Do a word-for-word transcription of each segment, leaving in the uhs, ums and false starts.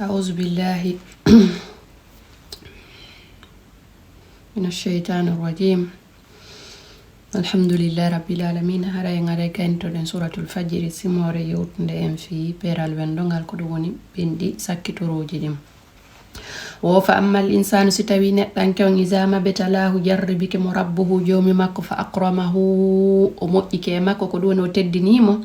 أعوذ بالله من الشيطان الرجيم. الحمد لله رب العالمين. Haray en aray kayntoɗen Suratul Fajri, simoore yewtunde en fii peeral wendongal, ko ɗum woni binndi sakkitorooji ɗin. Wo fa ammal insaanu, si tawii neɗɗanke on, izaa mabtalaahu, jarribike mo, rabbuhu, joomi makko, fa akramahu, o moƴƴike e makko, ko ɗum woni o teddinii mo.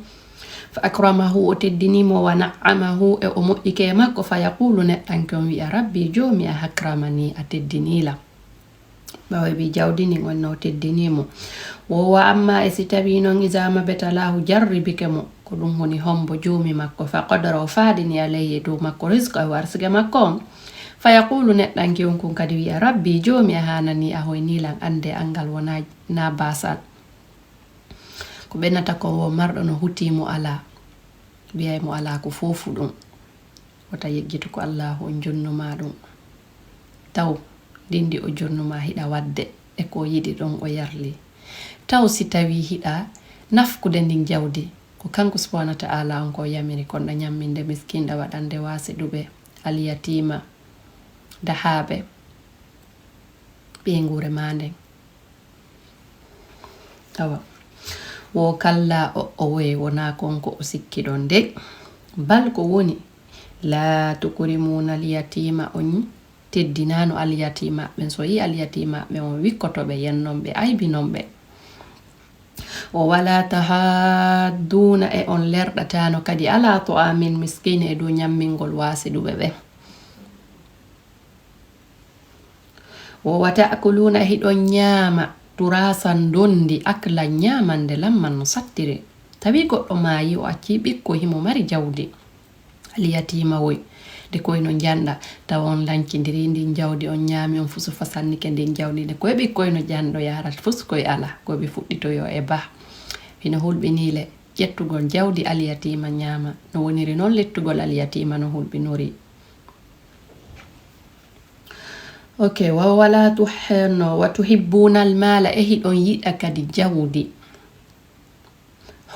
Fa akramahu, o teddinii mo, wa na'amahu, e o moƴƴike e makko, fa yaqulu, neɗɗanke on wi'a, rabbi, joomi, a akramani, a teddinii lan. Ɓaawo ɓi jawdi ndin on no teddinii mo. Wo wa amma e si tawii non izaa mabtalaahu jarribike mo, ko ɗum woni hombo joomi makko, fa qadara o faaɗini alayhi e dow makko rizqahu arsike makko on. Fa yaqulu neɗɗanke on kun kadi wi'a, rabbi joomi a haananii a hoynii lan annde an ngal wonaa naa baasal. Ko ɓennata kon wo marɗo no hutii mo alaa, wi'ay mo alaa ko foofu ɗum. Wota yejjitu ko Allaahu on jonnu maa ɗum. Taw ndin ndi o jonnu maa hiɗa waɗde e ko o yiɗi ɗon o yarli. Taw si tawii hiɗa nafkude ndin jawdi, ko kanko subhaanahu wa ta'aala on ko yamiri kon ɗa ñamminde miskinɗa waɗande waasiɗuɓe, alyatiima, dahaaɓe, ɓeynguure maa nden. Awa. Wo kalla o, o woye wonaa kon ko o sikki ɗon de. Bal ko woni, laa tukrimuuna alyatiima, on teddinaano alyatiima ɓen. So yi alyatiima ɓen on wikkoto ɓe, yennon ɓe, aybinon ɓe. O wala tahadduuna e on lerɗataano kadi ala ta'aamil miskiini e dow ñammingol waasiɗuɓe ɓe. Wo wa ta'kuluuna hiɗon ñaama turaasan ndondi aklan ñaamande lamman no sattiri. Tawi goɗɗo maayi o acci ɓikkoy himo mari jawdi. Alyatiima woy. Nde koy no njanɗa, tawa on lancindiri ndin jawdi, on ñaami, on fusu fasannike ndin jawdi. Nde koy ɓikkoy no janɗo yarat fus koy ala, koy ɓe fuɗɗitoyo e bah. Hino hulɓinii le ƴettugol jawdi alyatiima ñaama. No woniri non lettugol alyatiima no hulɓinori. Ok, wa wala tuheno, wa tuhibbuna almala, e hiɗon yiɗa kadi jawdi.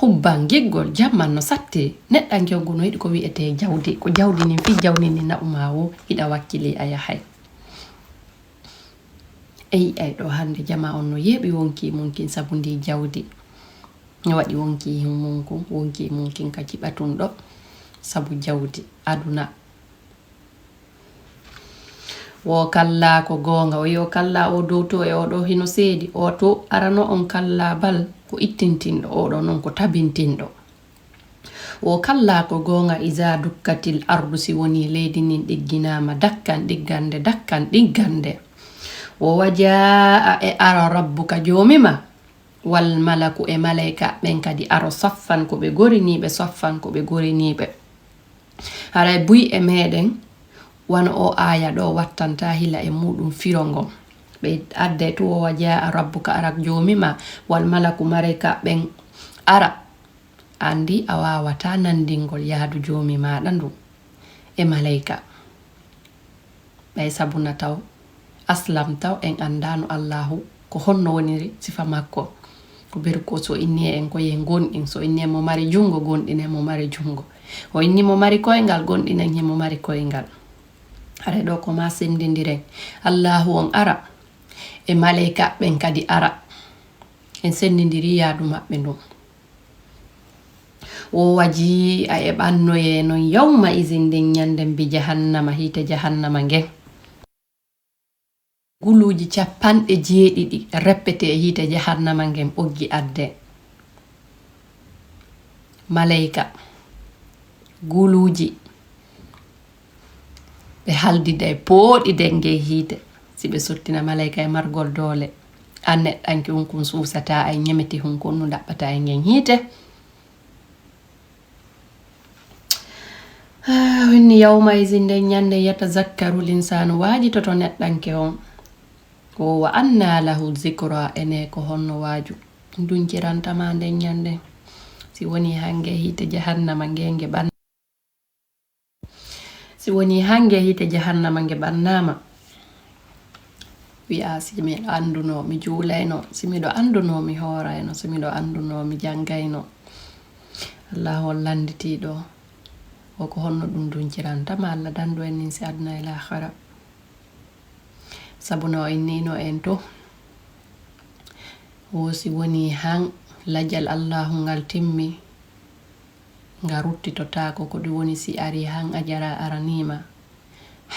Hubban, giggol, jamman no satti. Neɗɗanke on ko no yiɗi ko wi'etee jawdi. Ko jawdi nin, fii jawdi nin naɓu maa wo, hiɗa wakkili a yahay. E yi'ay ɗo hannde jamaa on no yeeɓi wonkii mun kin sabu ndii jawdi. No waɗi wonkii mun kun, wonkii mun kin ka jiɓa tun ɗo sabu jawdi aduna. Wo kallaa ko goonga, o yo kallaa o dowto e o ɗo hino seedi, o to arano on kallaa bal ko ittintinɗo, o ɗo non ko tabintinɗo. Wo kallaa ko goonga, iza dukkatil ardu, si woni leydi ndin ɗigginaama, dakkan ɗiggande, dakkan ɗiggande. Wo wajaa e ara rabbuka joomi ma, wal malaku e malayka ɓen kadi aro saffan ko ɓe goriniiɓe, saffan ko ɓe goriniiɓe. Haray buy e meɗen, wano o aaya ɗo wattanta hila e muɗum firo ngon. Ɓe adde tu wo wajaa rabbuka ara joomi ma, wal malaku malayka ɓen ara. Andi a wawata nandingol yaadu joomi maɗa ndu e malayka. Ɓay sabuna taw, aslam taw en andano Allahu ko honno woniri sifa makko. Ko beru ko so inni en ko ye gonɗin, so inni mo mari jungo, gonɗinen mo mari jungo. O inni mo mari koyngal, gonɗinen himo mari koyngal. Haray ɗo ko ma sendindiren. Allahu on ara e malayka ɓen kadi ara. En sendindiri yaadu maɓɓe ndun. Wo waji a e ɓannoye non yawma izin nden ñande mbi jahannama, hiite jahannama ngen. Guluuji capanɗe jeeɗiɗi reppete e hiite jahannama ngen ɓoggi adde. Malayka, guluuji, ɓe haldida e pooɗi denge hiite. Si ɓe sottina malayka e margol doole, an neɗɗanke hunkun suusata, ay ñemeti hunkun nu ndaɓɓata e ngen hiite. Ah, inni yawma izin nden ñande yatazakkaru linsaanu waajitoto neɗɗanke on. Ko wa anna lahu zikra, ene ko honno waaju duncirantama nden ñande. Si woni hange hiite jahannama nge nge ɓan-, si woni hange hiite jahannama nge ɓannama. Wi'a, si miɗo anduno, mi juulayno. Si miɗo anduno, mi hoorayno. Si miɗo anduno, mi jangayno. Allahu on landitiiɗo. Wo ko honno ɗum dunciranta ma Allah dandu en nin si aduna e laakhara? Sabu no o innino en to, wo si woni han lajal Allahu ngal timmi, nga ruttitotaako, ko ɗum woni si ari han ajara aranima,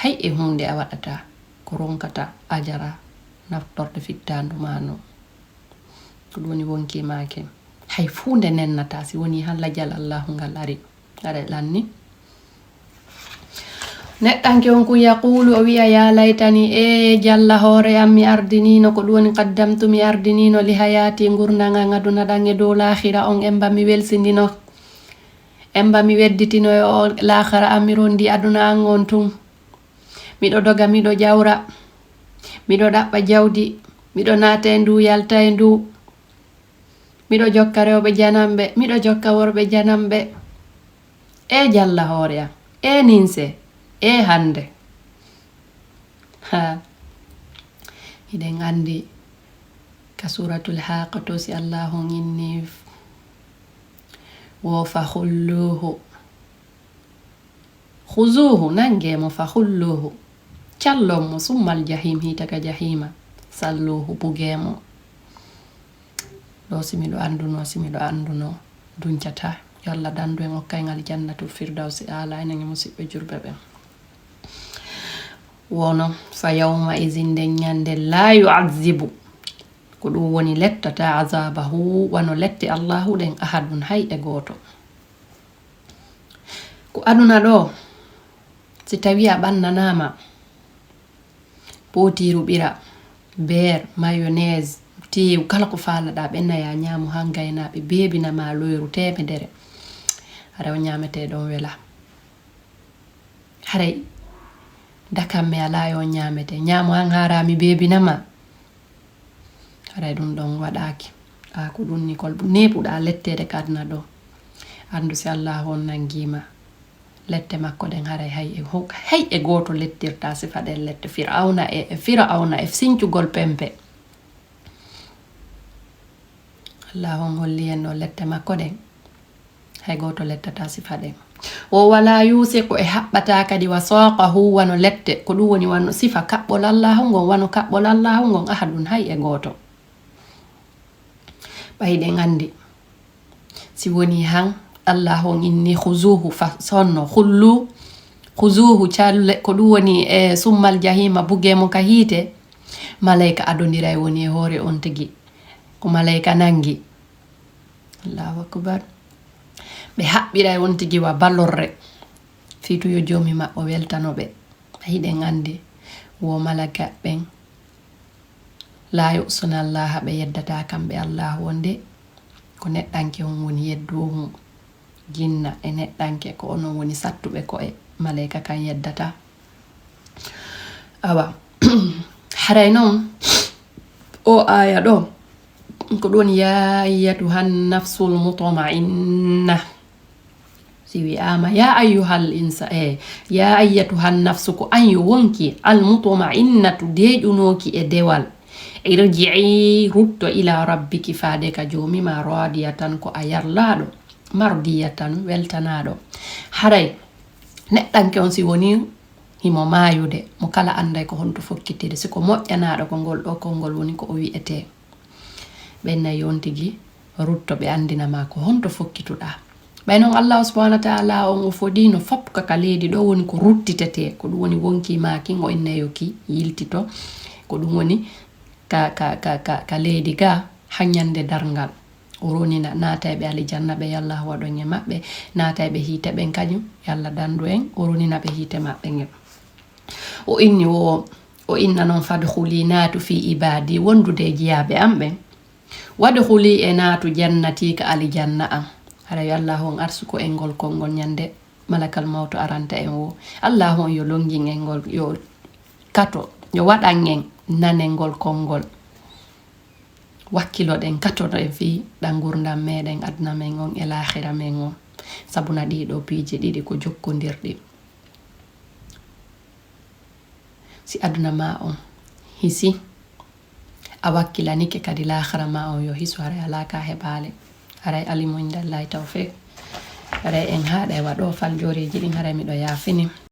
hay e hunde a waɗata ko ronkata ajara naftorde fittandu ma no. Ko ɗum woni wonki maake. Hay fuu nde nennata si woni han lajal Allahu ngal ari. Aɗa lanni? Neɗɗanke on kun yaqulu, o wi'a, "Ya laytani, e jalla hoore am, mi ardinino, ko ɗum woni qaddamtu, mi ardinino li hayati, ngurndan an aduna ɗan e dow laakhira on, emba mi welsindino, emba mi wedditino e o laakhira am, mi rondi aduna an on tun. Miɗo doga, miɗo jawra, miɗo ɗaɓɓa jawdi, miɗo naata e ndu, yalta e ndu." Miɗo jokka rewɓe jananɓe, miɗo jokka worɓe jananɓe. E jalla hoore am, e ninse, e hannde. Ha. Hiɗen anndi ka Suuratul Haaqa to si Allaahu on inni f-, wo fa khulluuhu. Khuzuuhu, nangee mo, fa khulluuhu, callon mo, summal jahim, hiita ka jahiima, salluuhu, bugee mo. Ɗo si miɗo annduno, si miɗo annduno, duncata. Yo Allah dandu en okka en aljannatul firdawsi aala, enen e musiɓɓe julɓe ɓen. Wono, fa yawma izin, nden ñande, laa yu'azzibu, ko ɗum woni lettata, azabahu, wano lette Allahu ɗen, ahadun, hay e gooto. Ko aduna ɗo, si tawi a ɓannanaama, pootiiru ɓira, beer, mayonnaise, teewu, kala ko faalaɗaa, ɓenna ya ñaamu han gaynaaɓe, beebina ma loyru teemedere. Hara o ñaametee ɗon wela. Haray dakamme alaa yo ñaamete. Ñaamu han haaraami beebina ma. Haray ɗum ɗon waɗaaki. A ko ɗum ni kol neeɓuɗaa letteede ka aduna ɗo. Anndu si Allaahu on nangiima lette makko ɗen, haray hay e ho-, hay e gooto lettirta sifa ɗen lette. Fir'awna e, e Fir'awna e sincugol pempe. Allaahu on holli en ɗo lette makko ɗen. Hay gooto lettata sifa ɗen. O wala yusiqu e haɓɓata kadi wasaqahu wano lette. Ko ɗum woni wano sifa kaɓɓol Allaahu ngon, wano kaɓɓol Allaahu ngon ahadun hay e gooto. Ɓay ɗen anndi. Si woni han Allaahu on inni khuzuhu fa sonno khullu, khuzuhu calle, ko ɗum woni e summal jahima, bugee mo ka hiite. Malayka adondiray woni e hoore on tigi. Ko malayka nangi. Allahu akbar. Ɓe haɓɓiray on tigi wa balorre. Fii tu yo Joomi maɓɓe weltano ɓe. Hiɗen anndi wo malaka ɓen. Laa yu'suna Allaha, ɓe yeddata kamɓe Allaahu on de. Ko neɗɗanke on woni yedduhu. Jinna e neɗɗanke ko onon woni sattuɓe ko'e. Maleyka kan yeddata. Awa. Haray non, o aya ɗo, ko ɗum woni, "Ya ayyatuhan nafsul mutma'inna." Si wi'aama, "Ya ayyuhal insa-, eh, ya ayyatuhan nafsu," ko an yo wonki, "al mutma'innatu," deeƴunooki e dewal. "Irji'i," rutto, "ila rabbiki," faade ka Joomi ma, radiyatan, ko a yarlaaɗo, mardiyatan, weltanaaɗo. Haray, neɗɗanke on si woni himo maayude, mo kala annday ko honto fokkitiri. Si ko moƴƴanaaɗo ko ngol ɗo konngol woni ko o wi'etee. Ɓen nayi on tigi rutto ɓe anndina ma ko honto fokkituɗaa. Ɓay non Allahu subhanahu wa ta'ala on o fodino fop ka, ka leydi ɗo woni ko ruttitetee, ko ɗum woni wonki maakin o innayoki yiltito, ko ɗum woni ka, ka, ka, ka, ka leydi ga ha ñande darngal. O ronina naatayɓe alijanna ɓe, yo Allah waɗu en e maɓɓe, naatayɓe hiite ɓen kañum, yo Allah dandu en, o ronina ɓe hiite maɓɓe ngen. O inni wo, o inna non, "Fadkhuli," naatu, "fi ibadi," wondude e jiyaaɓe am ɓen. "Wadkhuli," e naatu, "jannati," ka alijanna am. Hara yo Allah on arsuko en ngol konngol ñande malakal mawto aranta en wo. Allah on yo longin en ngol, yo kato, yo waɗan en nanengol konngol. Wakkiloɗen, katoɗen fii ɗan ngurndan meɗen aduna men on e laakhira men on. Sabuna ɗii ɗoo piiji ɗiɗi ko jokkondirɗi. Si aduna ma on hisi, a wakkilanike kadi laakhira ma on yo hisu, haray alaa ka heɓaali. Haray alimu indallahi tawfiq. Haray en haaɗay wa ɗoo fal njooreeji ɗin, haray miɗo yaafini.